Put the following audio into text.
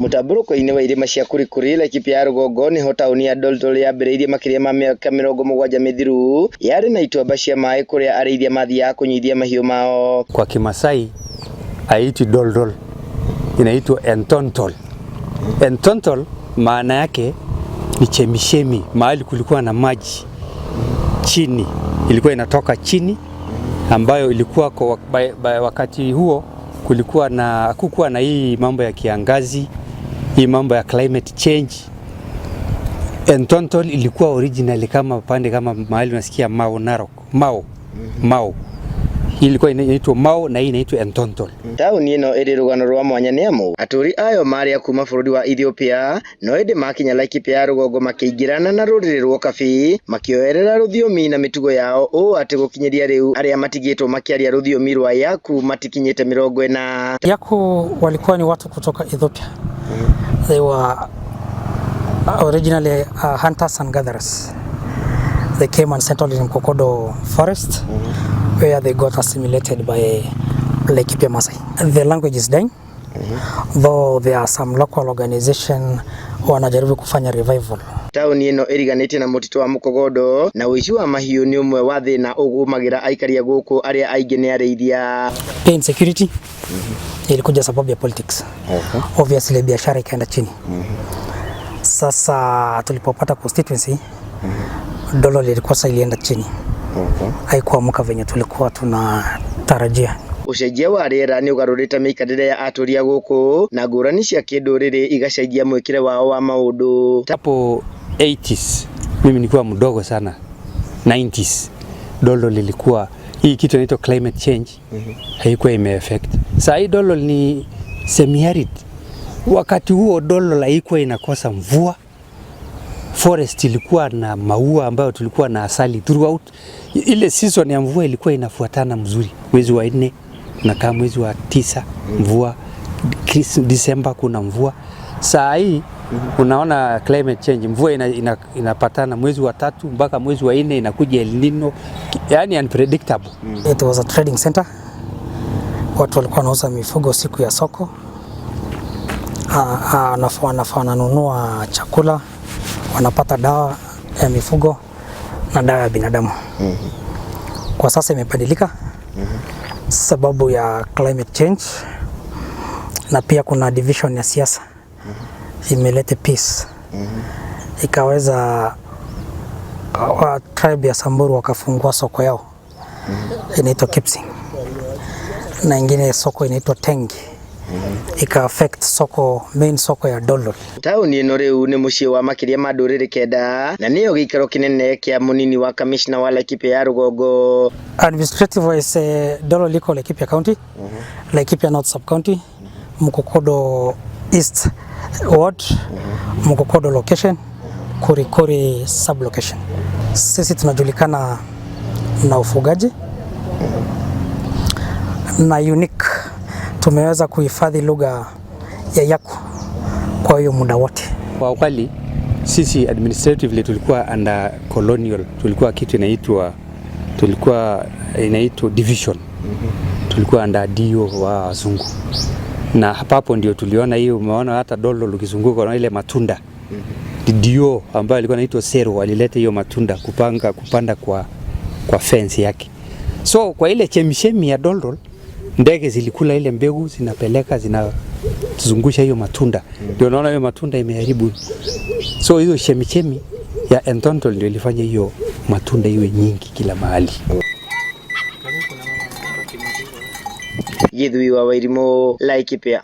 Mũtambũrũko-inĩ wa irĩma cia Kurikuri, Laikipia ya rũgongo, nĩho taũni ya Doldol yambĩrĩirie makĩria ma mĩaka 70 mĩthiru. Yarĩ na ituamba cia maĩ kũrĩa arĩithia mathiaga kũnyuithia mahiũ mao. Kwa Kimasai haitwi Doldol, inaitwa Entontol. Entontol maana yake ni chemishemi, mahali kulikuwa na maji chini, ilikuwa inatoka chini, ambayo ilikuwa kwa wakati huo kulikuwa na kukuwa na hii mambo ya kiangazi, hii mambo ya climate change. Entontol ilikuwa originally kama pande kama mahali unasikia Mau Narok, Mau, Mau. Hii ilikuwa inaitwa Mau na hii inaitwa Entontol. Taũni ĩno ĩrĩ rũgano rwa mwanya nĩ amu atũũri ayo marĩ a kuma bũrũri wa Ethiopia, no ĩndĩ makinya Laikipia ya rũgongo makĩingĩrana na rũrĩrĩ rwa Ũkabi, makĩoerera rũthiomi na mĩtugo yao ũũ atĩ gũkinyĩria rĩu arĩa matigĩtwo makĩaria rũthiomi rwa Yaku matikinyĩte 40. Yaku walikuwa ni watu kutoka Ethiopia. They were originally hunters and gatherers. They came and settled in Kokodo forest, where they got assimilated by Laikipia Maasai. The language is dying, though there are some local organization wanajaribu kufanya revival. Taũni ĩno ĩriganĩtie na mũtitũ wa Mũkogondo, na ũici wa mahiũ nĩ ũmwe wa thĩna ũgũmagĩra aikari a gũkũ arĩa aingĩ nĩ arĩithia. Pia insecurity ilikuja sababu ya politics. Obviously biashara ikaenda chini. Sasa tulipopata constituency, Doldol ilikuwa sasa ilienda chini. Haikuamka venye tulikuwa tunatarajia. Ũcenjia wa rĩera nĩ ũgarũrĩte mĩikarĩre ya atũũri a gũkũ, na ngũrani cia kĩndũrĩrĩ igacenjia mwĩkĩre wao wa maũndũ. Hapo 80s mimi nilikuwa mdogo sana, 90s Doldol ilikuwa hii kitu inaitwa climate change haikuwa ime affect. Saa hii Doldol ni semi arid. Wakati huo Doldol haikuwa inakosa mvua, forest ilikuwa na maua ambayo tulikuwa na asali throughout. Ile season ya mvua ilikuwa inafuatana mzuri, mwezi wa 4 na kama mwezi wa 9 mvua, December kuna mvua. Saa hii unaona climate change, mvua inapatana mwezi wa 3 mpaka mwezi wa 4 inakuja El Nino, yani unpredictable. It was a trading center. Watu walikuwa wanauza mifugo siku ya soko, wananunua chakula, wanapata dawa ya mifugo na dawa ya binadamu. Kwa sasa imebadilika sababu ya climate change, na pia kuna division ya siasa imeleta peace. Ikaweza wa tribe ya Samburu wakafungua soko yao inaitwa Kipsing, na ingine soko inaitwa Tengi. Ika affect soko, main soko ya Doldol. Taũni ĩno rĩu nĩ mũciĩ wa makĩria ma ndũrĩrĩ 9, na nĩyo gĩikaro kĩnene kĩa mũnini wa kamishna wa Laikipia ya rũgongo. Administrative wise, Doldol iko Laikipia County, Laikipia North Sub County, Mukokodo East Ward, Mukokodo location, Kurikuri sub location. Sisi tunajulikana na ufugaji na unique, tumeweza kuhifadhi lugha ya Yaku kwa hiyo muda wote. Kwa ukweli sisi administratively tulikuwa under colonial, tulikuwa kitu inaitwa, tulikuwa inaitwa division. Tulikuwa under DO wa wazungu, na hapo ndio tuliona hiyo. Umeona hata Doldol ukizunguka na ile matunda, DO ambayo alikuwa anaitwa Sero alileta hiyo matunda kupanda kwa fence yake. So kwa ile chemchemi ya Doldol ndege zilikula ile mbegu, zinapeleka zinazungusha hiyo matunda, ndio unaona hiyo matunda imeharibu. So hiyo chemichemi ya Entontol ndio ilifanya hiyo matunda iwe nyingi kila mahali. Githui wa Wairimũ, Laikipia.